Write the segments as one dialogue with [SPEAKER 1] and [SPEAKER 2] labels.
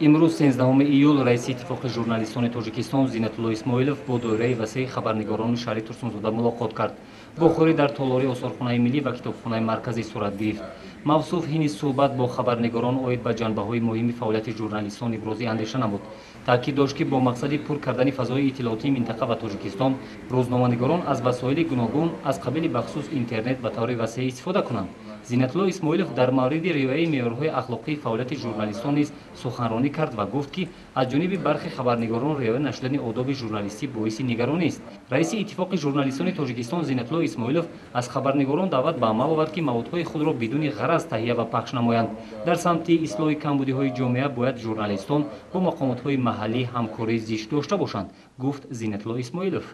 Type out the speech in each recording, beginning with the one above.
[SPEAKER 1] Имрӯз, 13 июл, раиси Иттифоқи журналистони Тоҷикистон Зинатулло Исмоилов бо доираи васеи хабарнигорони шаҳри Турсунзода мулоқот кард. Вохӯрӣ дар толори Осорхонаи миллӣ ва китобхонаи марказӣ сурат гирифт. Мавсуф ҳини суҳбат бо хабарнигорон оид ба ҷанбаҳои муҳими фаъолияти журналистон ибрози андеша намуд. Таъкид дошт, ки бо мақсади пур кардани фазои иттилоотии минтақа ва Тоҷикистон рӯзноманигорон аз васоили гуногун, аз қабили бахусус интернет, ба таври васеъ истифода кунанд. Зинатулло Исмоилов дар мавриди риояи меъёрҳои ахлоқии фаъолияти журналистон низ суханронӣ кард ва гуфт, ки аз ҷониби бархе хабарнигорон риоя нашудани одоби журналистӣ боиси нигаронист. Раиси Иттифоқи журналистони Тоҷикистон Зинатулло Исмоилов аз хабарнигорон даъват ба амал овард, ки маводҳои худро бидуни ғараз таҳия ва пахш намоянд. Дар самти ислоҳи камбудиҳои ҷомеа бояд журналистон бо мақомотҳои маҳаллӣ ҳамкории зич дошта бошанд, гуфт Зинатулло Исмоилов.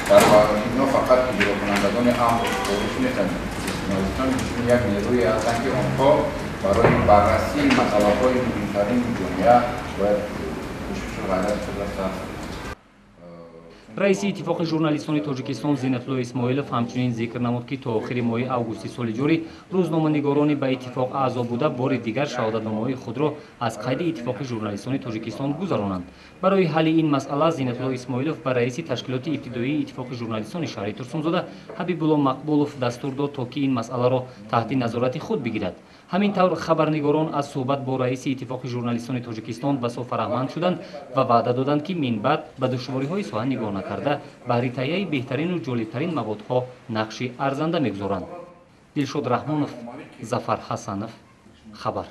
[SPEAKER 2] Инҳо фақат иҷрокунандагони амру супориш нестанд. Журналистон инчунин як нерӯе ҳастанд, ки онҳо барои баррасии масъалаҳои муҳимтарини ҷомеа бояд кӯшишу ғайрати худро сарф.
[SPEAKER 1] Раиси Иттифоқи журналистони Тоҷикистон Зинатулло Исмоилов ҳамчунин зикр намуд, ки то охири моҳи августи соли ҷорӣ рӯзноманигорони ба иттифоқ аъзо буда бори дигар шаҳодатномаҳои худро аз қайди Иттифоқи журналистони Тоҷикистон гузаронанд. Барои ҳалли ин масъала Зинатулло Исмоилов ба раиси ташкилоти ибтидоии Иттифоқи журналистони шаҳри Турсунзода Ҳабибулло Мақбулов дастур дод, то ки ин масъаларо таҳти назорати худ бигирад. Ҳамин тавр, хабарнигорон аз суҳбат бо раиси Иттифоқи журналистони Тоҷикистон басо фараҳманд шуданд ва ваъда доданд, ки минбаъд ба душвориҳои соҳа нигоҳ накарда, баҳри таҳияи беҳтарину ҷолибтарин маводҳо нақши арзанда мегузоранд. Дилшод Раҳмонов, Зафар Ҳасанов, «Хабар».